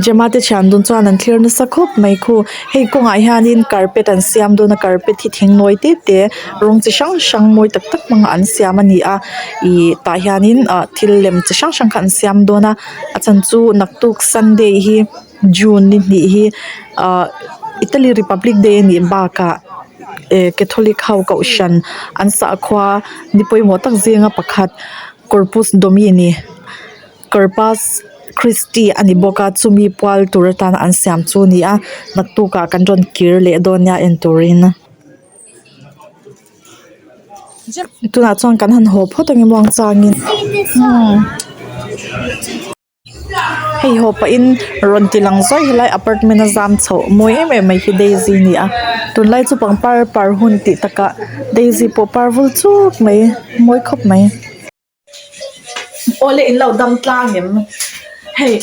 Gemma te thian dun chuan an thlir nasa khawp mai khu hei kawngah hianin carpet an siam dawn a carpet hi thing nawi te te rawng chi hrang hrang mawi tak tak hmanga an siam a ni a ihh tah hianin ah thil lem chi hrang hrang kha an siam dawn a a chhan chu naktuk sunday hi june ni hnih hi ah Italy republic day a nih bakah eh catholic ho kohhran an sakhua ni pawimawh tak zinga pakhat corpus domini. Corpus Christi a ni bawk a chumi pual tur atana an siam chu a ni a naktuk ah kan rawn kir leh dawn nia en turin. Tunah chuan kan han haw phawt ang emaw ang changin hei haw pahin rawn ti lang zuai helai apartment a zam chhoh mawi em em mai hi daisy a ni a tunlai chu pangpar par hun tih takah daisy pawh par vul chuk mai mawi khawp mai. Awle in lo dam tlang em hei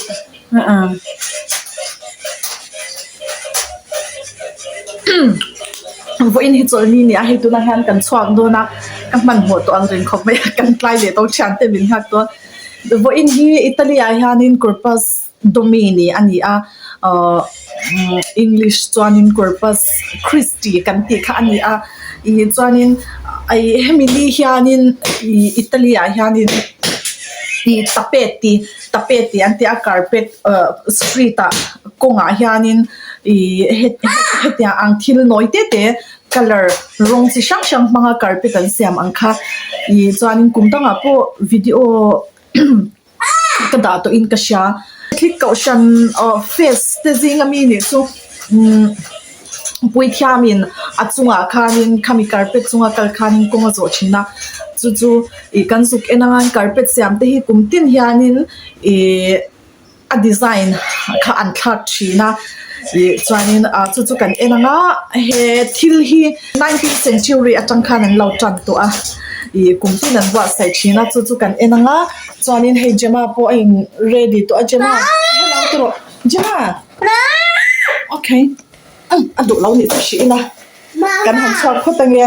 vawiin hi chawlhni a ni a hei tunah hian kan chhuak dawn a ka hmanhmawh tawh ang reng khawp mai a kan tlai leh tawh thian te min nghak tawh a vawiin hi Italy ah hianin Corpus Domini a ni a ahh English chuanin Corpus Christi kan tih kha a ni a ih chuanin ih hemi ni hianin ih Italy ah hianin ih tapet tih tapet tih an ti a carpet ah street ah kawngah hianin ih hetiang ang thil nawi te te colour rawng chi hrang hrang hmanga carpet an siam ang kha ih chuanin kum dangah pawh video ka dah tawhin ka hria thil kohhran aw face te zinga mi nih chu umm puithiamin a chungah khanin khami carpet chunga kal khanin kawng a zawh thin a chu chu ih kan zuk en anga carpet siam te hi kum tin hianin ihh a design kha an thlak thin a ih chuanin ah chu chu kan en anga he thil hi nineteen century atang khan an lo tan tawh a ih kum tin an buatsaih thin a chu chu kan en anga chuanin hei Gemma pawh a in ready tawh a Gemma hello ti rawh Gemma okay a duh lo nih chu hrih ila kan han chhuak phawt ange.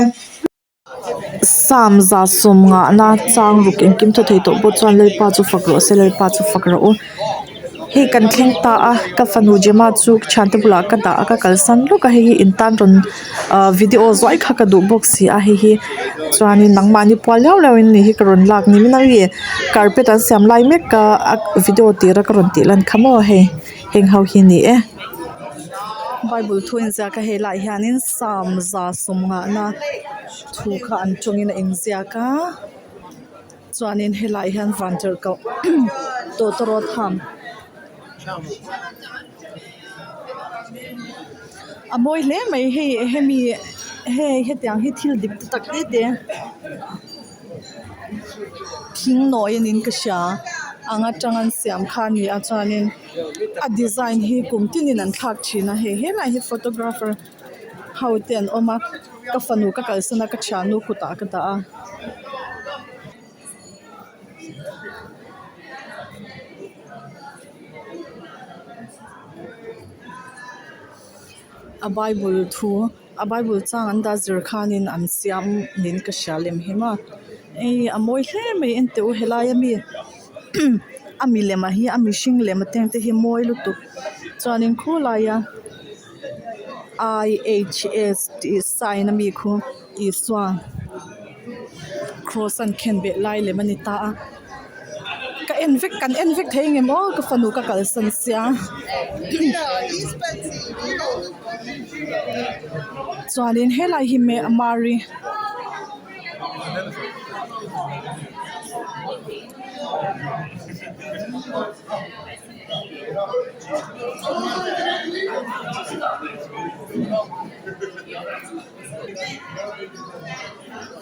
Sam za sawm ngahna chang ruk engkim thaw thei tawh pawh chuan Lalpa chu fak rawh se Lalpa chu fak rawh u. Hei kan thleng ta a ka fanu Gemma chu thiante bulah ka dah a ka kalsan lawk a hei hi in tan rawn ah video zuai kha ka duh bawk si a hei hi chuanin nangmahni pual liau liau in nih hi ka rawn lak ni min ang i carpet an siam lai mek a a video tira ka rawn tih lan kha maw hei heng ho hi a ni e. Bible thu inziak a hei lai hianin Sam za sawm ngahna thu kha an tawngin a inziak a chuanin helaiah hian van tirhkoh tawtawrawt ham a mawi hle mai hei hemi hei hetiang hi thil dik tak te te. Thing nawi a niin ka hria ang atang an siam kha a ni a chuanin a design hi kum tinin an thlak thin a hei helai hi photographer ho te an awm a ka fanu ka kalsan a ka thiannu kutah ka dah a. A bible thu a bible chang an dah zir khanin an siam niin ka hria lem hi maw hei a mawi hle mai enteh u helai ami a milem ah hi a mihring lem te ang te hi mawi lutuk chuanin khawlaia I H S tih sign ami khu Isua cross an khenbeh lai lem a ni ta a. Ka en vek kan en vek thei ang em aw ka fanu ka kalsan sia chuanin helai hi mary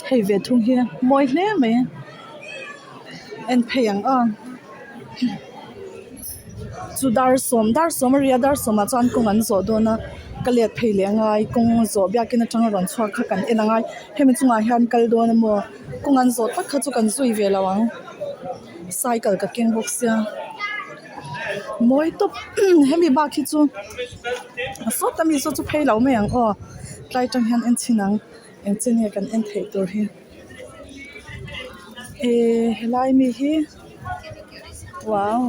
hei ve thung hi mawi hle mai a. En phei ang aw chu dar sawm dar sawm a ri a dar sawmah chuan kawng an zawh dawn a ka let phei leh angai kawng zawh biakin atanga rawn chhuak kha kan en angai hemi chungah hian kal dawn emaw kawng an zawh tak kha chu kan zui ve lo ang cycle ka keng bawk sia mawi tawp hemi bak hi chu sawta mi saw chu phei lo mai ang aw tlai tang hian en chhin ang eng chin nge kan en theih tur hi. Ehh helai mi hi wow.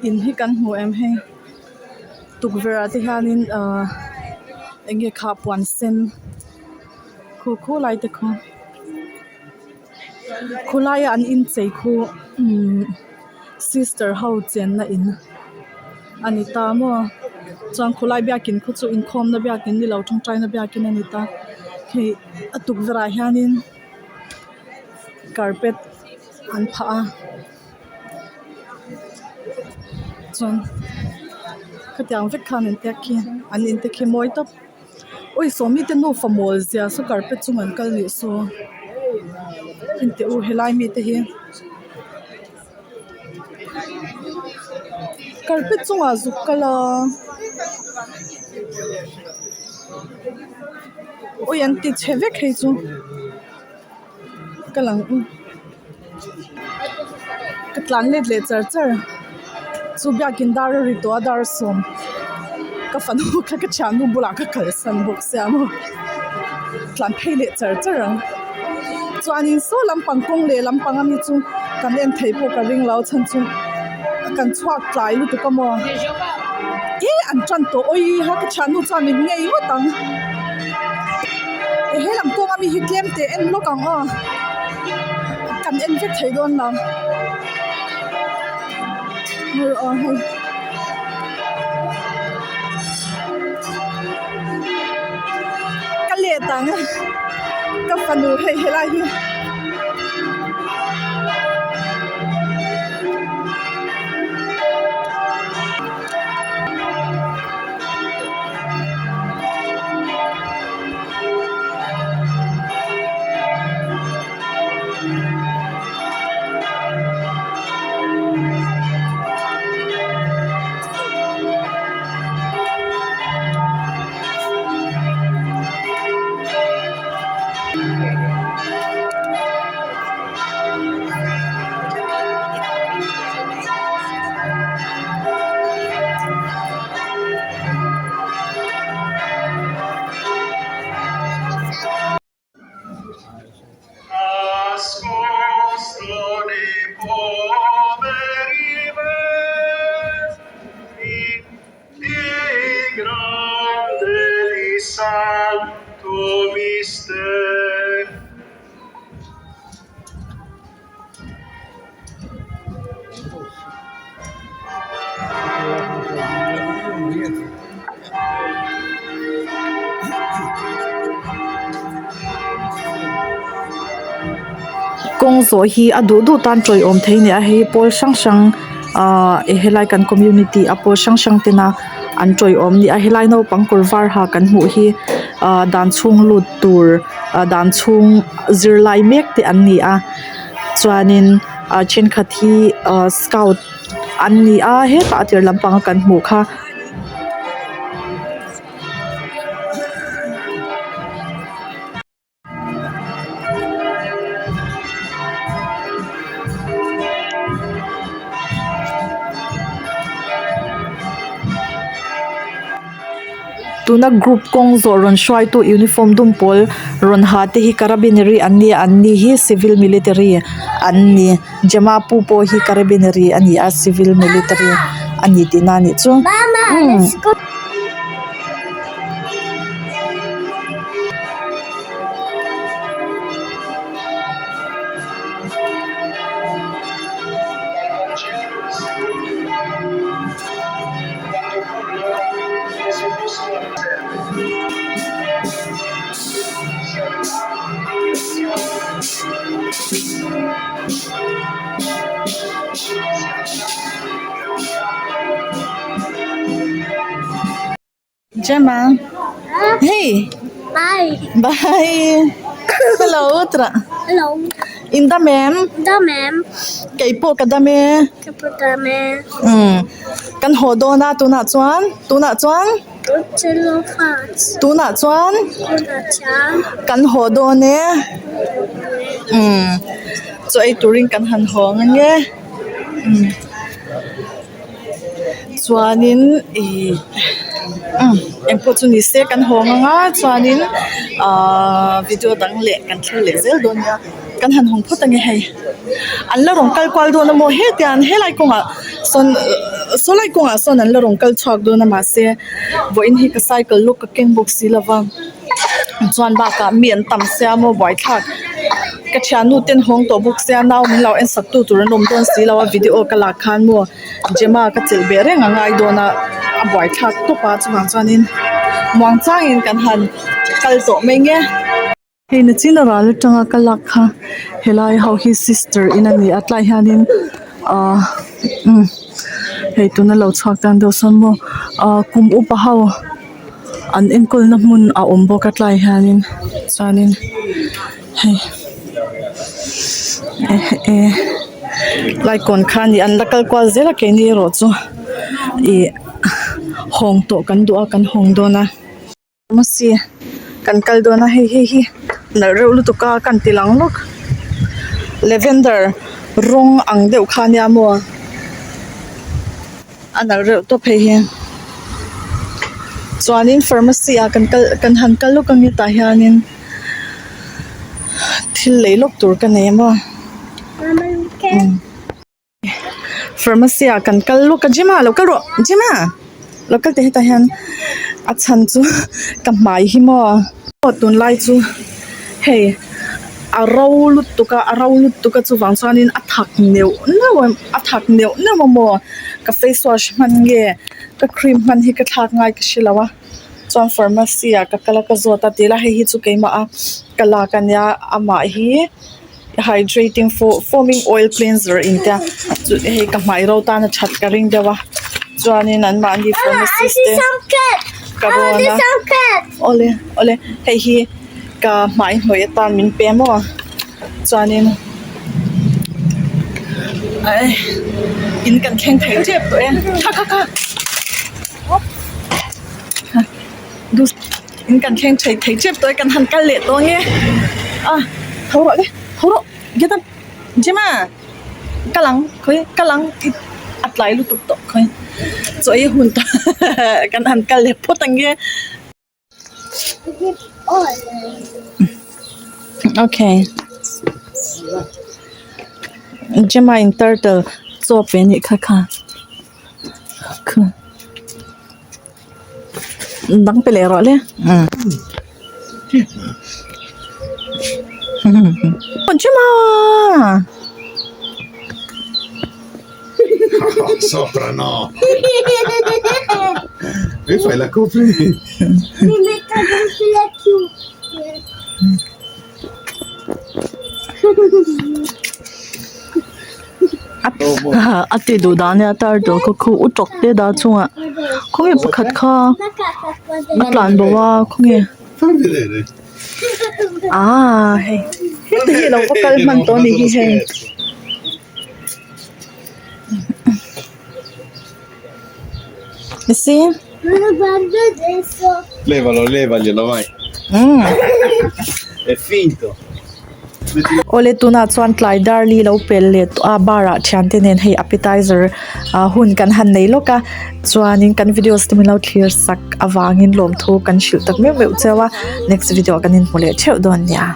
In hi kan hmu em hei tukverh ah te hianin ahh eng nge kha puan sen khu khu lai te khu khulaia an inchei khu umm sister ho chenna in a ni ta maw chuan khulai biakin khu chu inkhawmna biakin ni lo tawngtaina biakin a ni ta hei a tukverh ah hianin carpet an phah a. Chuan khatiang vek khan an tek khi an in te khi mawi tawp awi sawmi te nufa mawl zia saw carpet chung an kal nih saw enteh u helai mi te hi carpet chungah zuk kal a awi an ti chhe vek hei chu ka lang u. Ka tlan let leh char char chu biakin dar a ri tawh a dar sawm ka fanu kha ka thiannu bulah ka kalsan bawk sia maw tlan phei leh char char ang chuanin saw lampang kawng leh lampang ami chu kan en theih pawh ka ring lo a chhan chu kan chhuak tlai lutuk a maw ih an tan tawh awi ha ka thiannu chuan min ngei ngawt ang he lam kawng ami hi tlem teh en lawk ang aw. Kan en vek thei dawn lo hei aw hei ka let ang ka fanu hei helai hi. Kawng zawh hi a duh duh tan tawiawm thei a ni a hei pawl hrang hrang ahh helai kan community a pawl hrang hrang tena an tawiawm a ni a helai naupang kawr var ha kan hmuh hi ahh dan chhung lut tur ah dan chhung zirlai mek te an ni a chuanin ah thenkhat hi ah scout an ni a hetah a tir lampanga kan hmuh kha. Tuna group kawng zawh rawn hruaitu uniform dum pawl rawn ha te hi carabinary an ni a an ni hi civil military an ni Gemma pu pawh hi carabinary a ni a civil military a ni tihna a nih chu umm. Gemma hey Bye. Bye hello tara Hello. In dam em? Dam em. Kei pawh ka dam e. Kei pawh ka dam e. Umm kan haw dawn a tunah chuan tunah chuan tunah chuan kan haw dawn e. Umm chaw ei turin kan han hawng ange umm chuanin ihh umm engpawh chu ni se kan hawng anga chuanin ahh video dang leh kan thlir leh zel dawn nia kan han hawng phawt ange hei an la rawn kal kual dawn a maw hetiang helai kawngah sawn. Saw lai kawngah sawn an la rawn kal chhuak dawn a mahse vawiin hi ka cycle lawk ka keng bawk si lova chuan bakah mi an tam sia maw buaithlak ka thiannu ten hawng tawh bawk sia nau min lo en sak tu tur an awm dawn si lo a video ka lak khan maw Gemma ka chelh beh reng a ngai dawn a a buaithlak tawp a chuvang chuanin muang changin kan han kal tawh mai nge. Hei nachin a ral atanga ka lak kha helai ho hi sister in a ni a tlai hianin ahh umm hei tuna lo chhuak tan deuh sawn maw ahh kum upa ho an enkawl na hmun a awm bawk a tlai hianin chuanin hei eh lai kawn kha a ni an la kal kual zel a keini erawh chu ih hawng tawh kan duh a kan hawng dawn a. Pharmacy kan kal dawn a hei hei hi nalh reuh lutuk a kan ti lang lawk lavender rawng ang deuh kha ania maw a nalh reuh tawp hei hi chuanin pharmacy ah kan kal kan han kal lawk ang hetah hianin thil lei lawk tur ka nei a maw. Pharmacy ah kan kal lawk a Gemma lo kal rawh Gemma lo kal teh hetah hian a chhan chu ka hmai hi maw aw tunlai chu hei a ro lutuk a a ro lutuk a chuvang chuanin a thak neuh neuh a a thak neuh neuh a maw ka face wash hman nge ka cream hman hi ka thlak ngai ka hre lo a chuan pharmacy ah ka kal a ka zawt a tila hei hi chu keimah a ka lak ania amah hi. Hydrating foaming oil cleanser in tia chu hei ka hmai ro tan a that ka ring deuh a chuanin an mahni pharmacist te ka rawn a awle awle hei hi ka hmai hnawih atan min pe maw chuanin in kan thleng thei tep tawh e kha kha kha. In kan thleng thei thei tep tawh e kan han kal leh tawh ange a tho rawh le tho rawh get up Gemma kal ang khawi kal ang i a tlai lutuk tawh khawi chaw ei hun tawh kan han kal leh phawt ange okay Gemma in turtle chaw pe anih kha kha kha. Dang pe leh rawh le. Gemma! Sopra no! E fai la copri. Mi metto sulla cuffia. A ti duh dan nia tar tur khaw khu u tawk te dah chungah khawnge pakhat kha a tlan bo a khawnge aaa hei heti hi alo va kal hman tawh a nih hi hei. Levalo levaglielo vai. È finto. Awle tunah chuan tlai dar li lo pel leh tawh a bar ah thiante nen hei appetizer ah hun kan han nei lawk a chuanin kan videos te min lo thlir sak avangin lawmthu kan hrilh tak meuh meuh cheu a next video ah kan inhmu leh theuh dawn nia.